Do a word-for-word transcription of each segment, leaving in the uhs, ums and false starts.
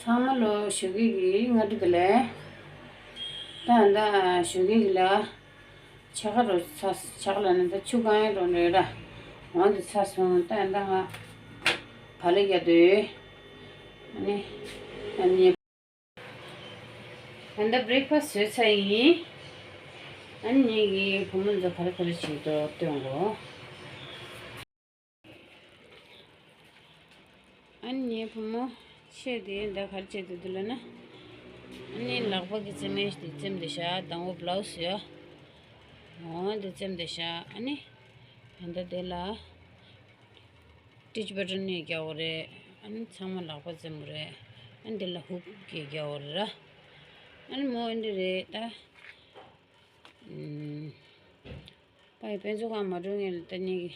ཚང་མ་ལོ་ཞོགས་ཀས་ཀྱི་སྔ་དྲོ་བདེ་ལེགས། ད་ད་ཞོགས་ཀས་ཀྱི་ལ་ཕྱག་རོ་ཚ་ཕྱག་ལ་ནི་ད་ཆུ་གང་ཡང་རོ་ནོས་ར། འོང་དུ་ཚ་སོང་། ད་ད་ང་བ་ལ་རྒྱག་དུས་ཨ་ནི་ཨ་ནི་ད་ད་བྷི་རེག་ཕ་སི་བཟོས་ཚར་ཡིན། ཨ་ནི་ངེད་ཀྱི་བུ་མོ་ཚོ་ག་རེ་ག་རེ་བྱེད་འདུག་སྟོན་གོ། ཨ་ནི་ངའི་བུ་མོ་ཆེ་དེ་འདི་ག་རེ་བྱེད་འདུག་ལབ་ན། ཨ་ནི་ལག་པ་གི་རྩེད་མོ་དེ་རྩེད་འདི་ཤ་དང་པོ་བླའུ་སི་ཡ། འོ་འདི་རྩེད་འདི་ཤ། ཨ་ནི་ད་ལྟ་དེ་ལ་ཊིཆ་བ་ཊོན་ནས་རྒྱག་གི་རེད། ཨ་ནི་ཚང་མ་ལག་པ་རྩེད་མོ་རེད། ཨ་ནི་དེ་ལ་ཧུབ་གི་རྒྱག་གི་རེད་ར། ཨ་ནི་མོ་འདི་རེད་ད། ཨུམ། ཕ་ཡི་དཔེ་མཛོད་ཁང་མ་འགྲོ་ངེས་ལ་ལྟ་ཉེ་གི།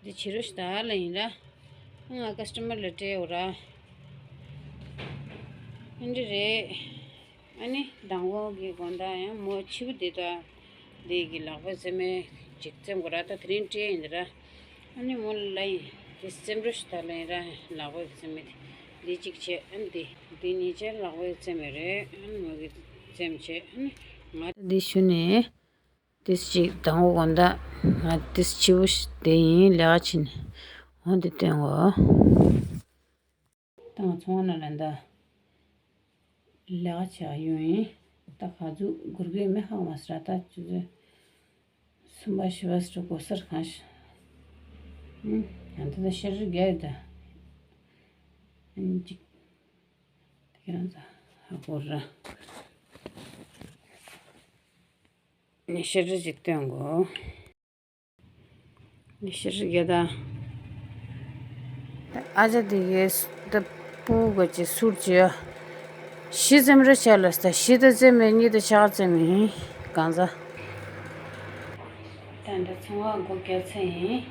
འདི་བྱེད་རོགས་ཞུ་ད་ལ་ཡིན་ར། ང་ཀ་སི་ཊ་མར་ལ་སྤྲད་འོ་ར། ཨ་འདི་རེད། ཨ་ནི་དང་པོ་གི་དགོང་དག་ཡང་མོ་ཕྱི་པོ་འདི་དང་འདི་གི་ལག་པ་རྩེད་མོ་ཅིག་རྩེད་དགོས་ར། ད་དེ་རིང་སྤྲད་ཡིན་ར། ཨ་ནི་མོ་ལ་ཡིན་དེ་རྩེད་རོགས་ཞུ་ད་ལ་ཡིན་ར། ལག་པ་རྩེད་མོ་དེ་འདི་གཅིག་བྱས། ཨ་ནི་འདི་འདི་གཉིས་བྱས་ལག་པ་རྩེད་མོ་རེད། ཨ་ནི་མོ་གི་རྩེད་མོ་བྱས། ཨ་ནི་ང་འདི་ཞུ་ནས། ཏིས་ཅིག་དང་པོ་དགོང་དག་ང་ཏིས་ཕྱི་པོ་ཞིག་དེ་ཡིན་ལས་ཀ་ཕྱིན། འོ་འདི་སྟོན་གོ། ད་ང་ཚོང་ན་ལ་འདའ། ལས་ཀ་བྱེད་ཡོང་ཡིན། ད་ག་ཚོད་སྒུར་གི་མེད་ཧ་མ་སི་ར། ད་ཆུ་ཚོད་གསུམ་པ་བཞི་པ་སི་ར་གོ་སར་གང་ཞིག་ཨུམ། ང་ད་ད་ཤར་རི་རྒྱ་ཡོད་ད། ཨུམ་ཅིག་དེ་ག་རང་ཚ་ཧ་གོ་ར། ནི་ཤར་རི་ཅིག་སྟོན་གོ། ནི་ཤར་རི་རྒྱ་ད། ཨ་ཅག་དེ་གའི་ད་སྤུ་ག་ཅི་སུར་ཅི་ཡ། ཤི་ཙམ་ར་ཆ་ལ་ས་ཤི་ད་ཙེ་མེ་ཉི་ད་ཆག་ཙེ་མེ་གང་ཟ། ད་འདི་ཚོང་བ་སྒོ་རྒྱག་ཚེ་ཡིན།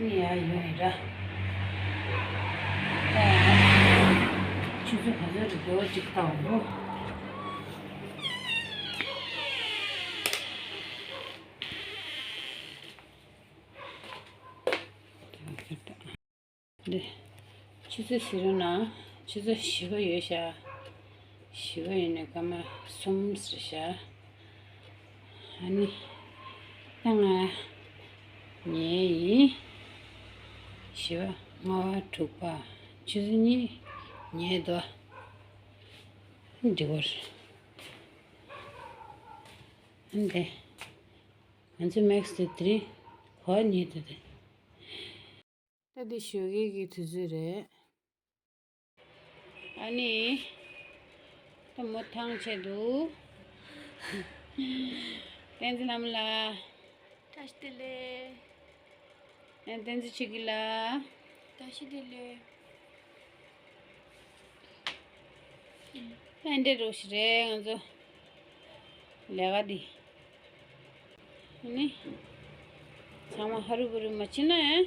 ནི་ཡ་ཡོད་ཡིན་ར། ད་ཆུ་ཚོད་ག་ཚོད་རེད་འདུག་ཅིག་ལྟ་འོ། འདི། ཆུ་ཚོད་བཞི་རུ་ན། ཆུ་ཚོད་བཞི་པ་ཡོད་ཤག་བཞི་པ་ཡོད་ནས་སྐར་མ་གསུམ་ཟེར་ཤག་ཨ་ནི། ད་ང་ཉལ་ཡིན། བཞི་པ་ལྔ་པ་དྲུག་པ་ཆུ་ཚོད་གཉིས་ཉལ་འདུག་འགྲིག་པ་རེད། ཨ་ནི་དེ། ང་ཚོའི་མེག་སི་དེ་དེ་རིང་གོ་ཉལ་འདུག་དེ། ད་འདི་ཞོགས་ཀས་ཀྱི་དུས་ཚོད་རེད། ཨ་ནི། ད་མོ་ཐང་ཆད་འདུག་བསྟན་འཛིན་ལྷ་མོ་ལགས། བཀྲ་ཤིས་བདེ་ལེགས། ཨ་བསྟན་འཛིན་ཆོས་སྐྱིད་ལགས། བཀྲ་ཤིས་བདེ་ལེགས། ཨ་འདྲེ་རོ་ཞིག་རེད་ང་ཚོ། ལས་ཀ་འདི། ཨ་ནི། ཚང་མ་ཧ་རུ་བུ་རུ་མ་ཕྱིན་ན་ཨེ།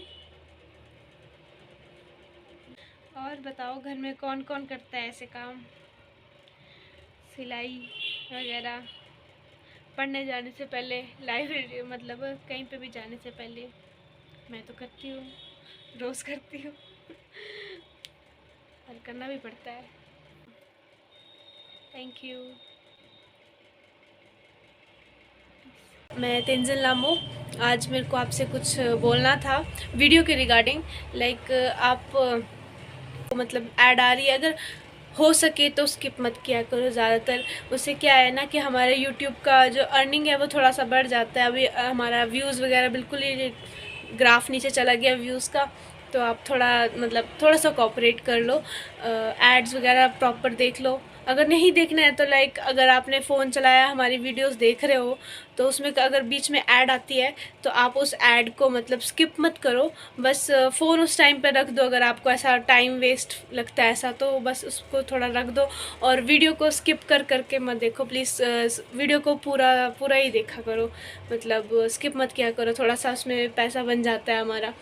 और बताओ, घर में कौन कौन करता है ऐसे काम? सिलाई वगैरह। पढ़ने जाने से पहले, लाइब्रेरी, मतलब कहीं पे भी जाने से पहले मैं तो करती हूँ, रोज़ करती हूँ। और करना भी पड़ता है। Thank you. मैं तेंजिन लामो। आज मेरे को आपसे कुछ बोलना था वीडियो के रिगार्डिंग। लाइक, आप, मतलब, ऐड आ रही है, अगर हो सके तो स्किप मत किया करो ज़्यादातर। उससे क्या है ना कि हमारे यूट्यूब का जो अर्निंग है वो थोड़ा सा बढ़ जाता है। अभी हमारा व्यूज़ वगैरह बिल्कुल ही ग्राफ नीचे चला गया व्यूज़ का। तो आप थोड़ा, मतलब, थोड़ा सा कोऑपरेट कर लो। एड्स वगैरह प्रॉपर देख लो। अगर नहीं देखना है तो, लाइक, अगर आपने फ़ोन चलाया, हमारी वीडियोस देख रहे हो, तो उसमें अगर बीच में ऐड आती है तो आप उस ऐड को, मतलब, स्किप मत करो। बस फ़ोन उस टाइम पे रख दो। अगर आपको ऐसा टाइम वेस्ट लगता है ऐसा, तो बस उसको थोड़ा रख दो। और वीडियो को स्किप कर करके मत देखो प्लीज़। वीडियो को पूरा पूरा ही देखा करो, मतलब, स्किप मत किया करो। थोड़ा सा उसमें पैसा बन जाता है हमारा।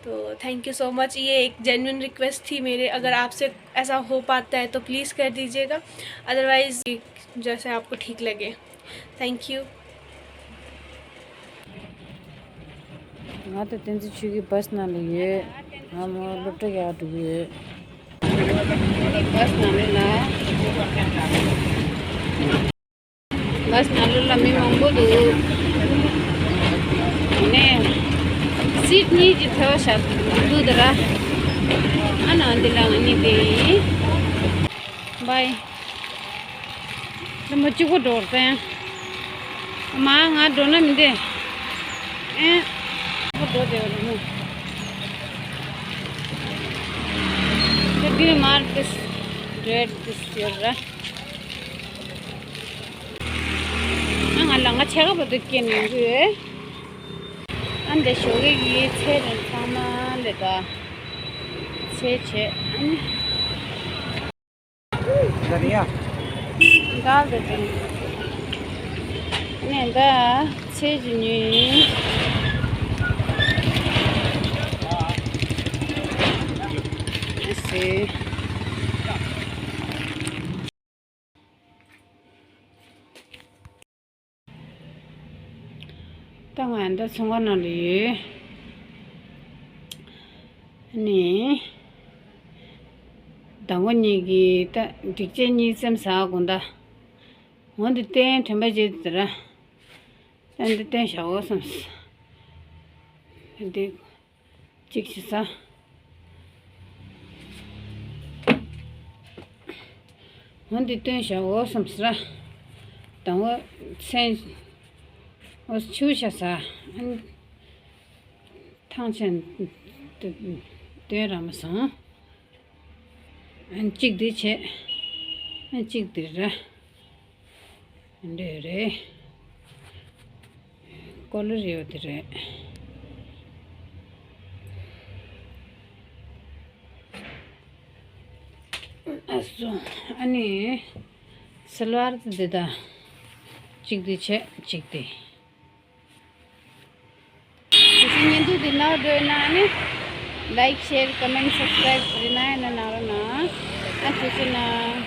तो थैंक यू सो मच। ये एक जेन्युइन रिक्वेस्ट थी मेरे। अगर आपसे ऐसा हो पाता है तो प्लीज़ कर दीजिएगा, अदरवाइज़ जैसे आपको ठीक लगे। Thank you. ང་དང་བསྟན་འཛིན་ཆོས་སྐྱིད་བྷ་སི་ནང་ལ་ཡོད། ང་མོ་སློབ་གྲྭ་ཡག་འགྲོ་གི་ཡོད། བྷ་སི་ནང་ལོགས་ལ། བྷ་སི་ནང་ལོགས་ལ་མི་མང་པོ་འདུག་ནས། སིཊ་གཉིས་ཀྱི་ཐལ་བ་བཞག་འདུག་ད་ར། ཨ་ན་འདི་ལ་ང་གཉིས་དེ་ཡིན། བྷའི། ལ་མ་གཅིག་པོ་འགྲོ་བར་ཙང་། མ་ང་འགྲོ་ན་མི་འདེ། ཨེ། གཅིག་པོ་འགྲོ་བདེ་བ་རེད་མོ། ད་འདིར་མར་ཏིས་རེད་ཏིས་ཡོད་ར། ཨ་ང་ལ་ང་ཆ་ག་བར་དུ་སྐྱེལ་ནས་འགྲོ་ཡོད། ཨ་འདི་ཞོགས་ཀས་ཀྱི་ཚལ་རིང་ཚང་མ་ལས་ད། ཚལ་བྱས་ཨ་ནི། འགའ་རེ་ཡ། འགའ་རེ་རེད། ནས་ད་ཚལ་གྱི་ཉོས་ཡིན། ཨ་སེ། ད་ང་འདི་ཚོང་ཁང་ནང་ལ་ཡོད། ནི། ཟླ་བ་གཉིས་ཀྱི་ད་སྒྲིག་ཆས་གཉིས་སེམས་ཟ་དགོངས་ད། འོ་འདི་བསྟན་དྲན་པ་བརྗེད་དེ་ར། ད་འདི་བསྟན་བཞག་འོ་བསམས། འདི། གཅིག་བྱས་ས། འོ་འདི་བསྟན་བཞག་འོ་བསམས་ས། དང་བོ་མཚན། འོ་ཆུ་བྱས་ས། ཐང་ཆེན། བསྟན་ར་མ་སོང་། གཅིག་འདི་བྱས། གཅིག་འདི་ར། འདི་རེད། ཀོ་ལི་རེད་འདི་རེད། ཨ་སོ། ཨ་ནི། སེལ་ཝར་འདི་ད། གཅིག་འདི་བྱས་གཅིག་འདི། དེ་བཞིན་བརྙན་ཐུང་འདི་ནང་འགྲོ་ཡོད་ན་ནི། ལའིཀ་ཤེར་ཀོ་མེན་སབ་སི་ཀྲའིབ་རེ་ན་ཡིན་ན་གནང་རོགས་གནང་། ཨ་ཐུགས་རྗེ་གནང་།